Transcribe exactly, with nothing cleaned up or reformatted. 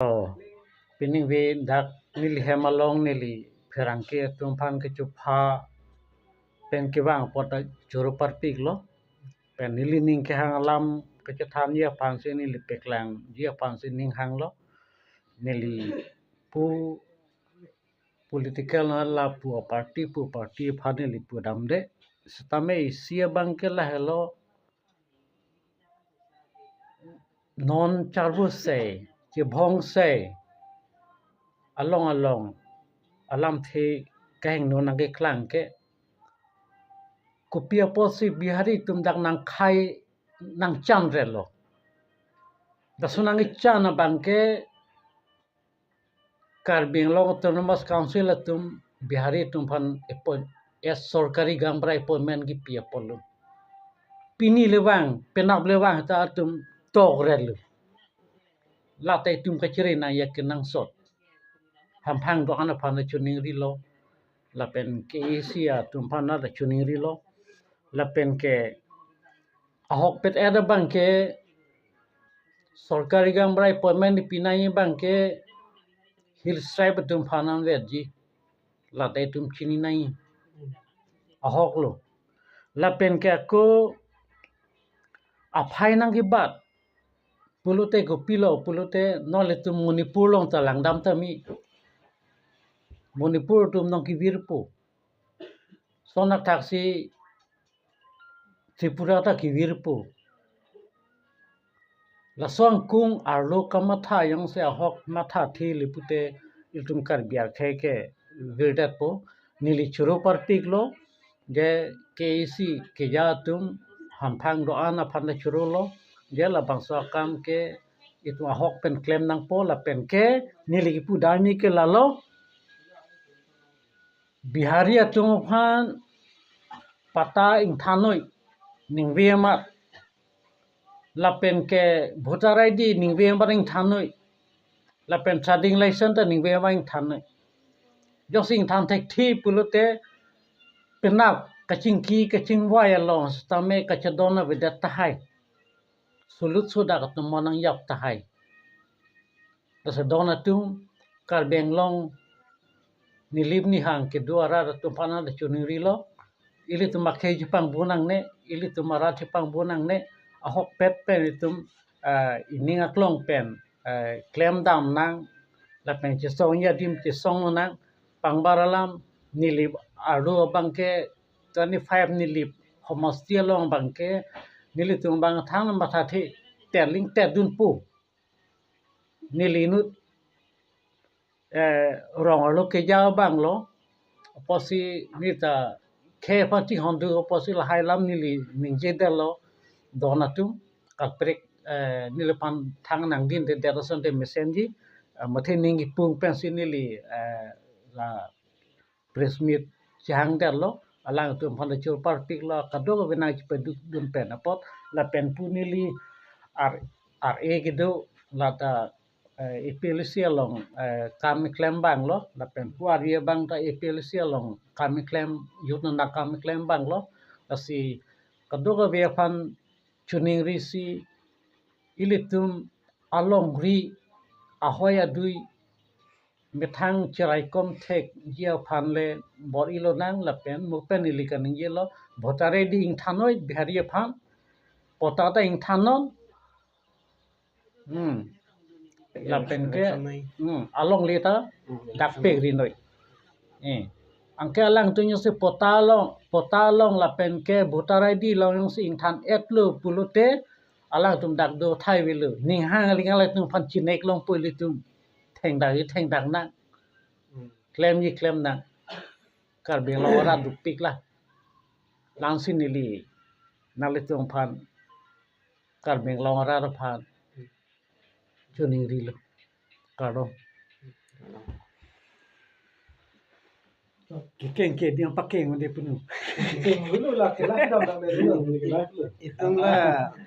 Oh, pining ve dak neli hem along neli pherangke atum aphan kechupha pen kevang apot ta choro parpiklo. Pen neli ning kehang alam kachethanji aphansi neli paklangji aphansi ning hanglo. Neli pu political na lapu a-party pu party aphan neli pudamde. Sitame isi abang ke lahelo, non charvo sei, chevong sei, along along alamthe kahingno nangkeklang ke, kopi apotsi Bihari atum dak nangkhai nangchanrelo. Laso nangkechan abang ke Karbi Anglong Autonomous Council atum Bihari atum aphan appoint, as sorkari gaonbura appointment kipi apotlo. Pini le vang, penap le vang ta atum tokrelo. Lata itum kachere nangji akenangsot. Hamphang do-an aphan ta choningrilo. Lapen K A A C atum aphan ta choningrilo. Lapen ke ahokpet-et abang ke sorkari gaonbura appointment pinangji abang ke Hill Tribe atum aphan nangvekji. Lata itum chini nangji. Ahoklo. Lapen ke ako aphai nangkebat pulote kopilo pulote, non ilitum Manipur along ta langdam tame. Manipur atum nangkevirpo. Lason athaksi Tripura ta kevirpo. Laso angkung arlo kamatha jongsi ahok mathathe le pute ilitum Karbi akhei ke virdetpo. Neli choro parpiklo, je K A A C keja atum hamphang do-an aphan ta chorolo, je labangso akam ke itum ahok pen klem nangpo. Lapen ke neli kipudamji ke lalo, Bihari atum aphan patta ingthannoi ningve amat, lapen ke voter I D ningve amat ingthannoi, lapen trading license ta ningve amat ingthannoi. Jongsi ingthan thekthe pulote penap kachingki kachingvai along sitame kachedon avedet tahai. Sulut sudak atum mo nangjap tahai. Laso don atum Karbi Anglong nilip nihang kedo arat atum aphan ta choningrilo. Ilitum akhei chepangbo nangne, ilitum arat chepangbo nangne, ahokpet pen itum, ah, ining aklong pen, eh, klemdam nang, lapen chesongji adim chesong nang, pangbar alam nilip arlo abang ke twenty-five nilip homosti along abang ke nelitum abang thang mathathe, terling terdunpo. Neli inut, eh, rong arlo keja abanglo, apotsi neta khei aphan chinghon do apotsi lahai alam neli ningjedetlo, don atum kaprek, eh, neliphan thang nangdindedet asonte mesenji, eh, mate ning kipung pensi neli, eh, la press meet chehangdetlo, alangtum aphan ta choro parpiklo, kadokave nangchepadukdun pen apot, lapen pu neli R, R A kedo, lata, eh, A P L C along, eh, kam keklem abanglo, lapen pu R A abang ta A P L C along kam keklem, youth nang kam keklem abanglo, lasi kadokave aphan choningrisi ilitum alongri ahoi adui methang cheraikom thekji aphan le bor-ilo nang lapen mo pen neli kaningjelo, voter I D ingthannoi Bihari aphan, patta ta ingthannon. Hmm. Lapen ke, election nai. Hmm, alongle ta, hmm, dak election pek nai. Rinoi. Eh. Anke alangtum jongsi patta along, patta along lapen ke voter I D along jongsi ingthan-etlo pulote, alangtum dak do thai avelo. Ning hang aling alangtum aphan chinek longpo ilitum. Thengdak i thengdak nang. Hmm. Klemji klem nang. Karbi Anglong arat dopik la. Lasi neli nanglitum aphan, Karbi Anglong arat aphan choningrilo. Kardom. Kekeng ke dia pakeng mande punu. Itum la